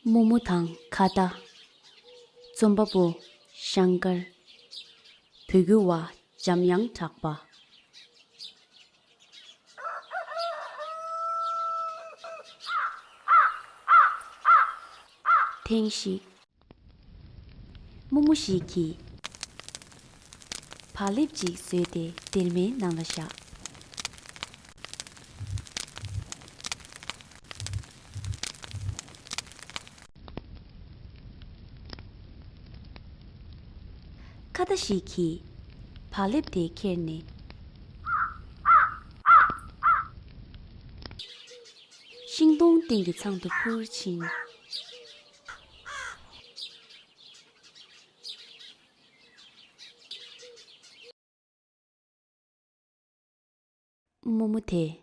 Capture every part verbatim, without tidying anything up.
རྨོ་མོ་དང་ཁྭ་ཏ། རྩོམ་པ་པོ་ཤང་ཀར། བོད་བསྒྱུར་བ་འཇམ་དབྱངས་གྲགས་པ། ཐེངས་ཤིག་རྨོ་མོ་ཞིག་གིས་བག་ལེབ་ཅིག་བཟོས་ཏེ་སྡེར་མའི་ནང་ལ་བཞག་ཁྭ་ཏ་ཞིག་གིས་བག་ལེབ་དེ་ཁྱེར་ནས། ཤིང་སྡོང་སྟེང་གི་ཚང་དུ་འཕུར་ཕྱིན། རྨོ་མོ་དེས།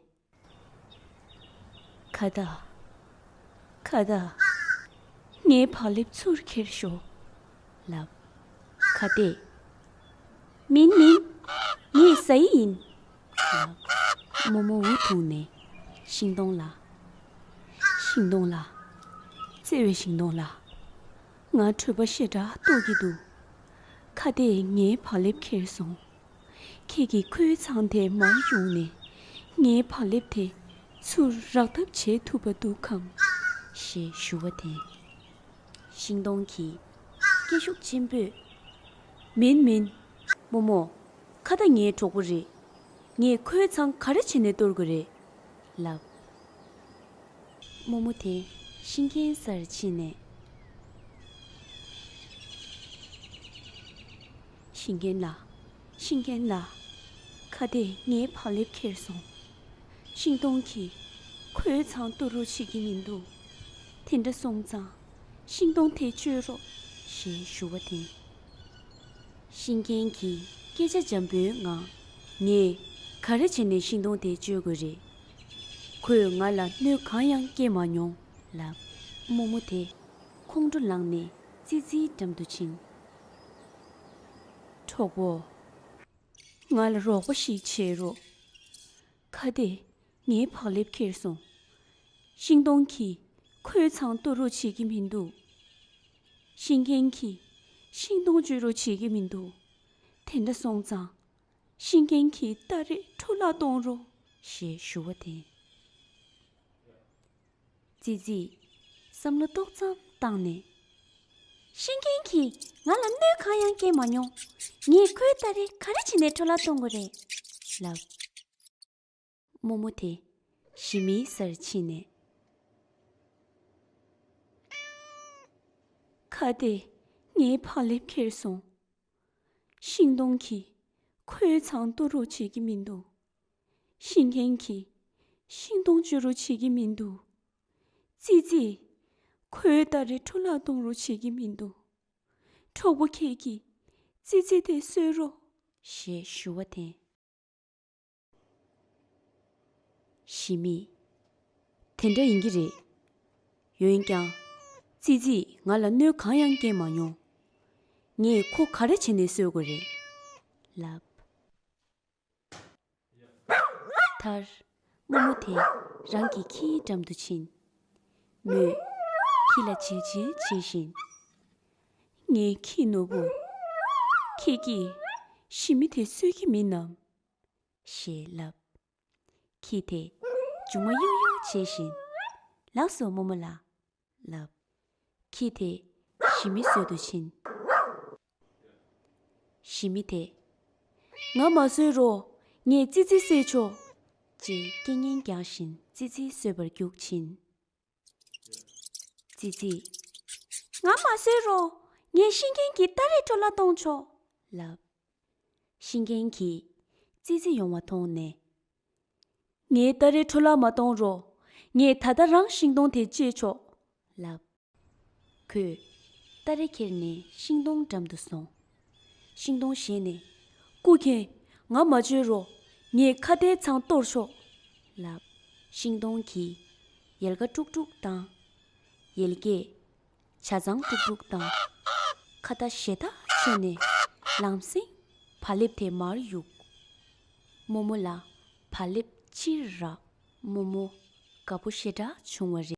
ཁྭ་ཏ། ཁྭ་ཏ། ངའི་བག་ལེབ་ཚུར་ཁྱེར་ཤོག་ལབ། ཁྭ་ཏས། མིན་མིན། ངས་ཟ་ཡི་ཡིན། ལབ། རྨོ་མོ་འུ་ཐུག་ནས་ཤིང་སྡོང་ལ། ཤིང་སྡོང་ལགས། བརྩེ་བའི་ཤིང་སྡོང་ལགས། ང་འཕྲོད་པ་ཞེ་དྲག་རྟོགས་ཀྱི་འདུག་ཁྭ་ཏས་ངའི་བག་ལེབ་ཁྱེར་སོང་། ཁྱེད་ཀྱིས་ཁོའི་ཚང་དེ་མར་གཡུགས་ནས་ངའི་བག་ལེབ་དེ་ཚུར་རག་ཐབས་བྱེད་ཐུབ་པ་འདུག་གམ། ཞེས་ཞུ་བ་དེ། ཤིང་སྡོང་གིས་སྐད་ཤུགས་ཆེན་པོས། མིན་མིན། རྨོ་མོ། ཁྭ་ཏ་ངའི་གྲོགས་པོ་རེད། ངས་ཁོའི་ཚང་ག་རེ་བྱས་ནས་གཏོར་དགོས་རེད། ལབ། རྨོ་མོ་དེ་ཤིང་མཁན་སར་ཕྱིན་ནས། ཤིང་མཁན་ལགས། ཤིང་མཁན་ལགས། ཁྭ་ཏས་ངའི་བག་ལེབ་ཁྱེར་སོང་། ཤིང་སྡོང་གིས་ཁོའི་ཚང་གཏོར་རོགས་བྱེད་ཀྱི་མི་འདུག་དེ་འདྲ་སོང་ཙང་། ཤིང་སྡོང་དེ་གཅོད་རོགས། ཞེས་ཞུ་བ་དེ། ཤིང་མཁན་གྱིས་སྐད་ཆ་འཇམ་པོའི་ངང་། ངས་ག་རེ་བྱས་ནས་ཤིང་སྡོང་དེ་གཅོད་དགོས་རེད། ཁོས་ང་ལ་གནོད་གང་ཡང་སྐྱེལ་མ་མྱོང་། ལབ། རྨོ་མོ་དེ་ཁོང་ཁྲོ་ལངས་ནས་ཙི་ཙིའི་འགྲམ་དུ་ཕྱིན། གྲོགས་པོ། ང་ལ་རོགས་པ་ཞིག་བྱེད་རོགས། ཁྭ་ཏས་ངའི་བག་ལེབ་ཁྱེར་སོང་། ཤིང་སྡོང་གིས་ཁོའི་ཚང་གཏོར་རོགས་བྱེད་ཀྱི་མི་འདུག་ཤིང་མཁན་གྱིས་ཤིང་སྡོང་གཅོད་རོགས་བྱེད་ཀྱི་མི་འདུག་དེ་འདྲ་སོང་ཙང་། ཤིང་མཁན་གྱིས་སྟ་རེ་འཕྲོ་བརླག་གཏོང་རོགས། ཞེས་ཞུ་བ་དེ། ཙི་ཙིས་བསམ་བློ་ཏོག་ཙམ་བཏང་ནས། ཤིང་མཁན་གྱིས་ང་ལ་གནོད་གང་ཡང་སྐྱེལ་མ་མྱོང་། ངས་ཁོའི་སྟ་རེ་ག་རེ་བྱས་ནས་འཕྲོ་བརླག་གཏོང་དགོས་རེད། ལབ། རྨོ་མོ་དེ་ཞི་མིའི་སར་ཕྱིན་ནས། ཁྭ་ཏས་ངའི་བག་ལེབ་ཁྱེར་སོང་། ཤིང་སྡོང་གིས་ཁོའི་ཚང་གཏོར་རོགས་བྱེད་ཀྱི་མི་འདུག་ཤིང་མཁན་གྱིས་ཤིང་སྡོང་གཅོད་རོགས་བྱེད་ཀྱི་མི་འདུག་ཙི་ཙིས་ཁོའི་སྟ་རེ་འཕྲོ་བརླག་གཏོང་རོགས་བྱེད་ཀྱི་མི་འདུག་གྲོགས་པོ་ཁྱེད་ཀྱིས་ཙི་ཙི་དེ་གསོད་རོགས། ཞེས་ཞུ་བ་དེ། ཞི་མི། དེ་འདྲ་ཡིན་གྱི་རེད། འོན་ཀྱང་། ཙི་ཙིས་ང་ལ་གནོད་གང་ཡང་སྐྱེལ་མ་མྱོང་། ངས་ཁོ་ག་རེ་བྱས་ནས་གསོད་དགོས་རེད། ལབ། མཐར། རྨོ་མོ་དེ་རང་གི་ཁྱིའི་འགྲམ་དུ་ཕྱིན། མོས་ཁྱི་ལ་བྱིལ་བྱིལ་བྱེད་བཞིན། ངའི་ཁྱི་ནོར་བུ། ཁྱེད་ཀྱིས་ཞི་མི་དེ་གསོད་ཀྱི་མིན་ནམ། ཞེས་ལབ། ཁྱི་དེས་མཇུག་མ་གཡོ་གཡོ་བྱེད་བཞིན། ལགས་སོ་རྨོ་མོ་ལགས། ལབ། ཁྱི་དེ་ཞི་མི་གསོད་དུ་ཕྱིན། ཞི་མི་དེས། ང་མ་གསོད་རོགས། ངས་ཙི་ཙི་བསད་ཆོག་ཅེས་སྐད་ངན་རྒྱག་བཞིན་ཙི་ཙི་གསོད་པར་རྒྱུགས་ཕྱིན། ཙི་ཙིས། ང་མ་གསོད་རོགས། ངས་ཤིང་མཁན་གྱི་སྟ་རེ་འཕྲོ་བརླག་གཏོང་ཆོག་ལབ། ཤིང་མཁན་གྱིས་ཙི་ཙི་ཡོང་བ་མཐོང་ནས། ངའི་སྟ་རེ་འཕྲོ་བརླག་མ་གཏོང་རོགས། ངས་ད་ལྟ་རང་ཤིང་སྡོང་དེ་བཅད་ཆོག་ལབ། ཁོས་སྟ་རེ་ཁྱེར་ནས་ཤིང་སྡོང་འགྲམ་དུ་སོང་། ཤིང་སྡོང་ཞལ་ནས། སྐུ་མཁྱེན། ང་མ་བཅོས་རོགས། ངས་ཁྭ་ཏའི་ཚང་གཏོར་ཆོག་ལབ། ཤིང་སྡོང་གིས་ཡལ་ག་དཀྲུག་དཀྲུག་བཏང་། ཡལ་གས་ཇ་ཚང་དཀྲུག་དཀྲུག་བཏང་། ཁྭ་ཏ་ཞེ་ཐག་ཆོད་ནས་ལམ་སེང་བག་ལེབ་དེ་མར་གཡུགས། རྨོ་མོ་ལ་བག་ལེབ་ཕྱིར་རག་རྨོ་མོ་དགའ་པོ་ཞེ་དྲག་བྱུང་བ་རེད།